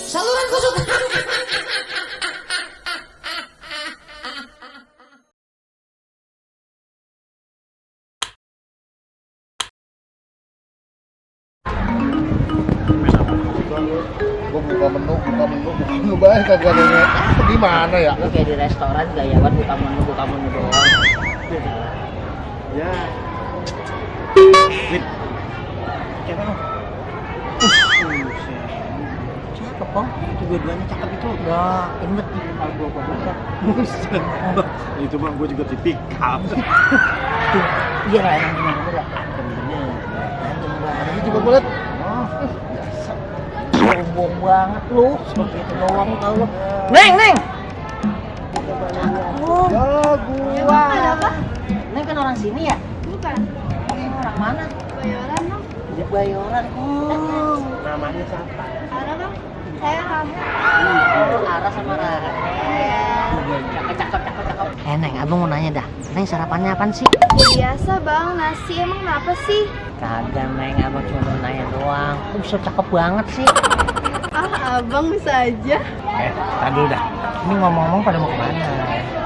Saluran kesukaan. Gue buka menu baik kagak ada gimana ya? Lu kayak di restoran gayawan buka menu doang. Ya. Wait. Siapa lu? Cakep kok, itu dua-duanya cakep itu. Udah inget di kalau gua baca. Buset. Itu bang, gue juga di pick up. Iya lah emang bener lah. Bener. Ini coba gue liat. Sombong banget lu, seperti itu doang tau lu. Neng. Ya Wah. Ada apa? Neng kan orang sini ya? Bukan. Orang mana? Bayoran dong. Bayoran. Namanya siapa? Ada dong. Saya kamu. Ara sama Rara. Cakep. Neng, abang mau nanya dah. Neng sarapannya apaan sih? Biasa bang, nasi emang kenapa sih? Kagak Neng, abang cuma mau nanya doang. Kok bisa cakep banget sih? Ah, abang bisa aja. Tadi dulu dah. Ini ngomong-ngomong pada mau kemana?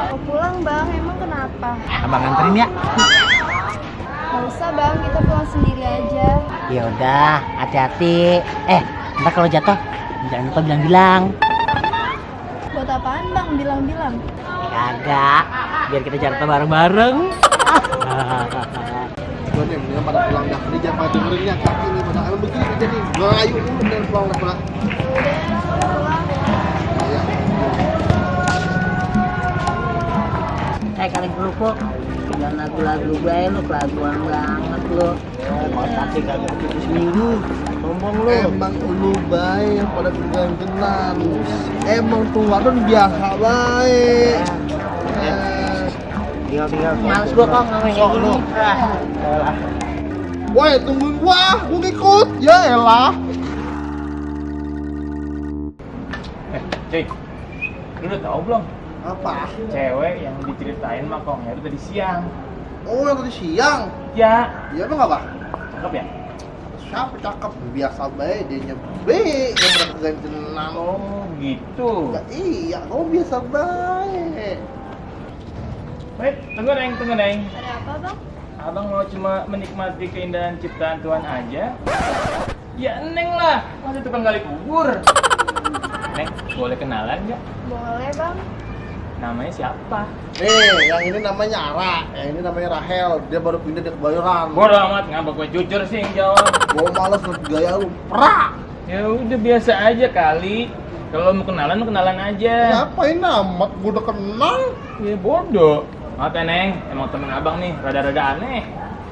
Mau pulang bang, emang kenapa? Abang anterin ya? Gak usah bang, kita pulang sendiri aja. Ya udah, hati-hati. Ntar kalau jatuh jangan lupa bilang-bilang. Buat apaan bang, bilang-bilang? Kagak, biar kita jatuh bareng-bareng. Gue nih, mendingan pada pulang dah. Ini jangan pada dengerin ya, kaki nih pada alam begini aja nih. Ngelayu dulu dan pulang dah. Udah, pulang. Ya. Kali kerupuk, jangan lagu-lagu gue lu, kelaguan banget lu. Mas kaki kagak begitu seminggu. Ngomong lu. Emang lu baik pada kegantengan. Emang tuh warung biasa baik. Tinggal. Males gua kok ngomongin kayak gini. Woi, tungguin gua ngikut. Ya elah. Cuy, lu udah tau belum? Apa? Cewek yang diceritain sama Kong Heru tadi siang. Oh, yang tadi siang. Ya, Iya emang apa? cakep ya? Siapa cakep? Biasa baik, dia nyebe. Yang pada kegantengan. Oh, gitu. Ya, iya, kau biasa baik. Wait, tunggu Neng. Ada apa bang? Abang mau cuma menikmati keindahan ciptaan Tuhan aja? Ya Neng lah, masih tukang gali kubur. Neng, boleh kenalan nggak? Boleh bang. Namanya siapa? Yang ini namanya Ara, yang ini namanya Rahel. Dia baru pindah dari Kebayoran. Bodoh amat, ngapa gue jujur sih yang jawab? Gua males ngeliat gaya lu. Prak! Ya udah biasa aja kali. Kalau mau kenalan aja. Ngapain amat? Gua udah kenal. Ya bodoh. Maaf ya Neng, emang temen abang nih rada-rada aneh.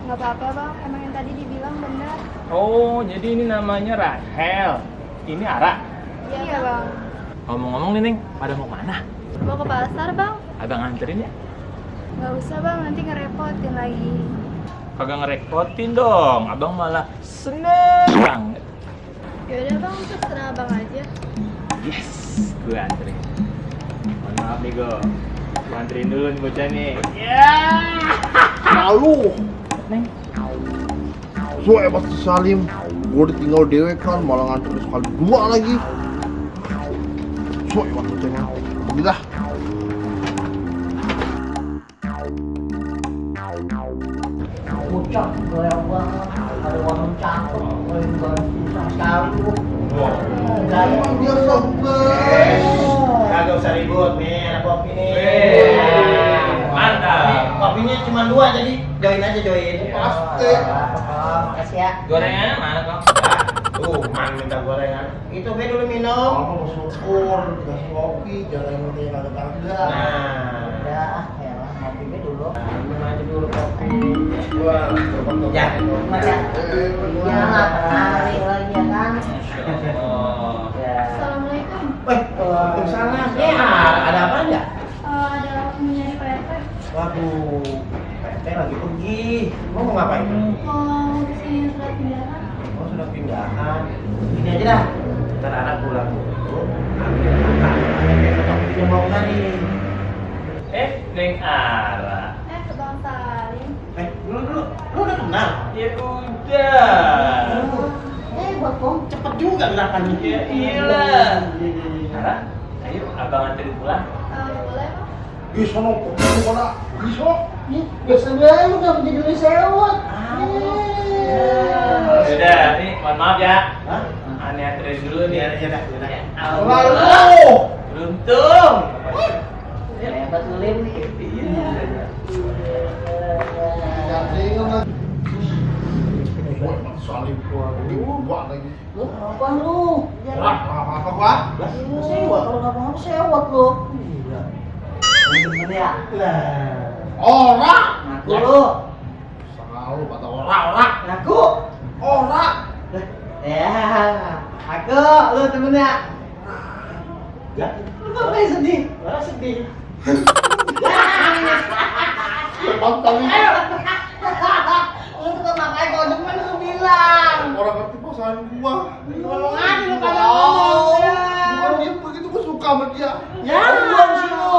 Gak apa-apa bang, emang yang tadi dibilang benar. Oh, jadi ini namanya Rahel. Ini Ara. Iya bang. Ngomong-ngomong nih Neng, pada mau kemana? Mau ke pasar bang? Abang anterin ya? Gak usah bang, nanti ngerepotin lagi. Kagak ngerepotin dong, abang malah seneng banget. Yaudah bang, terserah abang aja. Yes, gue anterin. Mohon maaf nih gue anterin dulu nih bocah nih. Ya. Lalu. Neng, So hebat si Salim. Gua ditinggal dewe kan, malah nganter sekali dua lagi. So hebat bocahnya. Begitulah. Bocah, goyang banget. Ada warung cakep, goyang susah sekali lu. Gaya Emang dia sobek. Kagak usah ribut nih, ada kopi nih. mantap. Kopinya cuma 2 jadi join aja join. Pasti. Makasih ya. Gorengannya mana kok? Tuh, man minta gorengan. Itu be dulu minum. Kamu syukur dikasih kopi, jangan minta yang kagak. Nah, Udah, ya lah, ngopi gue dulu. minum aja dulu kopi. Wah, Ya. Masa? Ya lah, hari lagi ya kan. Oh. Ya. Assalamualaikum. Waalaikumsalam. Ada apa ya? Ada nyari Pak RT. Waduh, PT lagi pergi. Mau ngapain? Mau kesini surat pindahan. Oh, sudah pindahan. Ini aja dah. Ntar anak pulang dulu. Ambil makan. Dia mau tadi. Neng Ara. Ke Bang Salim. Lu udah kenal? Ya udah. Buat Kom, cepet juga gerakannya. Ya iyalah. Nara, ayo abang anterin pulang. Boleh, Bang? Ih, sono pergi mana? Ih, sono. Biasanya aja udah menjadi sewot. Udah, nih mohon maaf ya. Hah? Aneh anterin dulu nih. Ya udah. Allah. Lalu. Beruntung. Hebat lu Lim nih. Jadi kan buat saling keluar buat lagi. Lu apa lu? Apa gua? Sewot, kalau nggak mau sewot lu. Bener ya? Lah. Orang. Ngaku lu. Selalu kata orang. Ngaku. Orang. Ya, aku lu temennya. Ya, lu ngapain sedih? Orang sedih. Lepas kali. Lu tuh makanya kalau demen lu bilang. Orang ngerti pasangan gua. Ngomong aja lu kagak ngomong. Bukan dia begitu gua suka sama dia. Ya, belum sih lu.